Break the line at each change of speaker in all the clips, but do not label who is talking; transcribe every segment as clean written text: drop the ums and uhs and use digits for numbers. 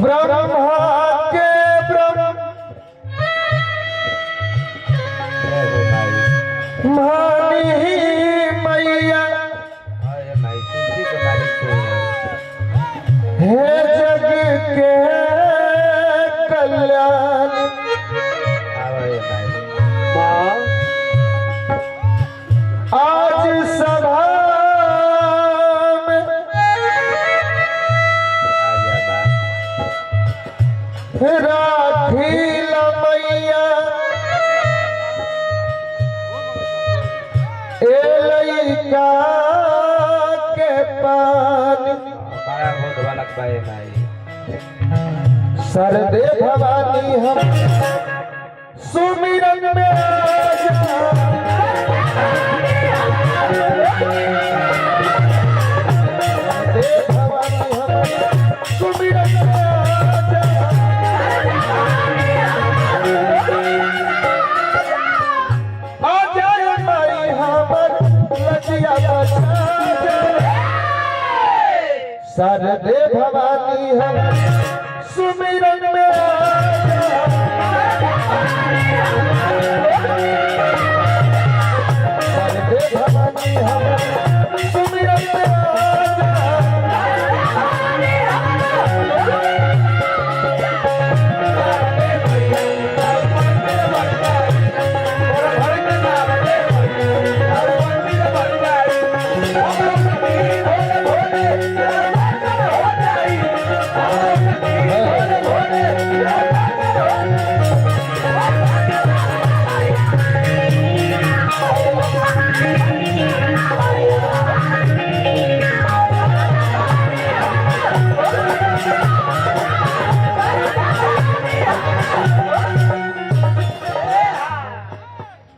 ब्रह्मा के ब्रह्म
जय हो माई।
मानी मैया,
अरे माई, सृष्टि के मालिक तू है।
हे जग के कल्याण,
आओ हे माई।
माँ।
आज सभा में
आ जा माँ।
राखी मैया ए लइका के पानी।
बड़ा बहुत बालक बा हे माई।
सरदे भवानी हम सुमिरन में आजा। सरदे भवानी हम सुमिरन में आजा। आ जाए माई, हमर लजिया बचा जा। सरदे भवानी हम सुमिरन में आजा। सरदे भवानी हम सुमिरन में आजा।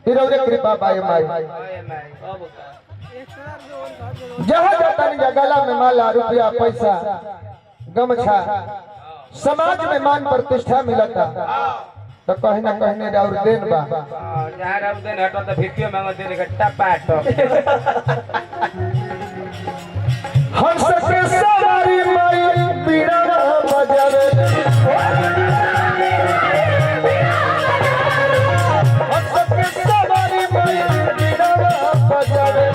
रौरे कृपा बाई my.
अरे माई।
जहाँ जाता नहीं गला में माला, रुपया पैसा, गमछा, समाज में मान प्रतिष्ठा मिलता तो कहीं ना कहीं और देन बा।
हाँ, जहाँ रब दिन हटो तो भिक्षु मांगो दिन घट्टा पाटो।
हंस के सवारी माई बीड़ा बजावे, हंस के सवारी माई बीड़ा बजावे,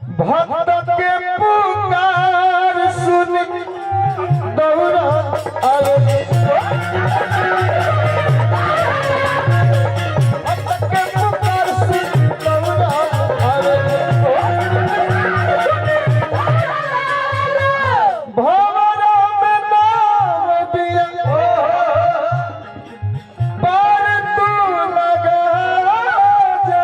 भक्त के पुकार सुन दौड़ा आवे, भक्त के पुकार सुन दौड़ा आवे। भंवरा में नाव बिया पार तू लगा जा,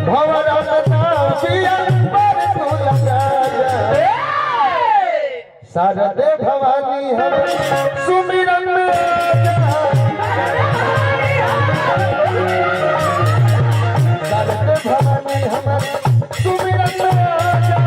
भंवरा में नाव बिया पार तू लगा जा। शारदे भवानी हम सुमिरन में आजा। शारदे भवानी हम सुमिरन में आजा।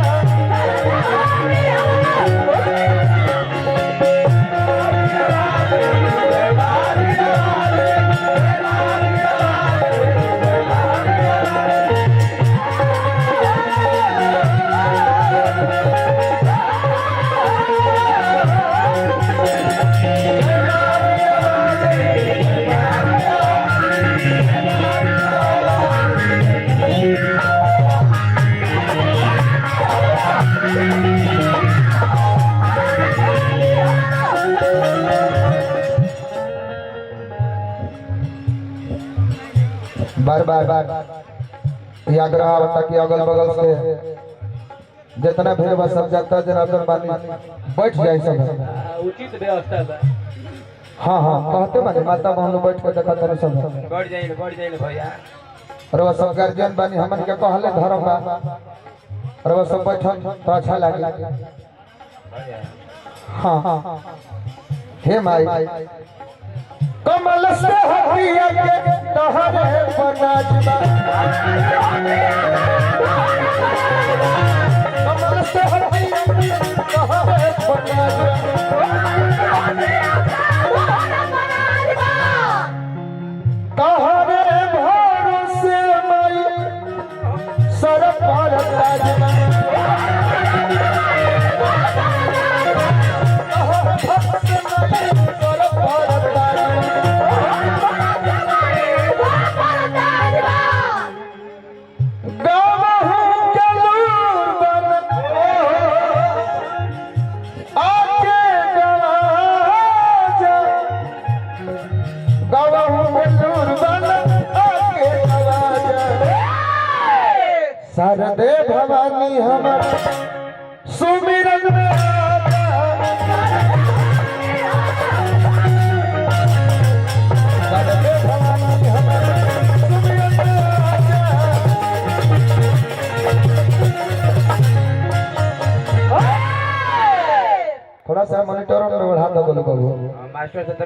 बार बार ये आग्रह आवता कि अगल बगल से जितना भीड़ बा सब जनता जनार्दन बानी बैठ जाए सब।
उचित व्यवस्था बा।
हाँ हाँ, कहते बानी माता बहन लोग बैठ के देखत तनी सब।
बढ़ जाइल, बढ़ जाइल भैया।
और सब गार्जियन बानी, हमन के कहले धर्म बा और सब बैठन तो अच्छा लागे।
बढ़ जाए।
हाँ, हे माई, कमल से हटिया के तहरे बनाजबा, कमल से हटिया के तहरे बनाजबा, तहरे भरोसे माई। भरताज बा। भक्त माई कर भरताज बा। गावहु कलूर बन आके गवा जा। गावहु कलूर बन आके गवा जा। शारदे भवानी हमर सुमिरन में आजा। शारदे भवानी हमर सुमिरन में आजा। थोड़ा सा मॉनिटर में बढ़ा दो बोलो बाबू।
मास्टर से।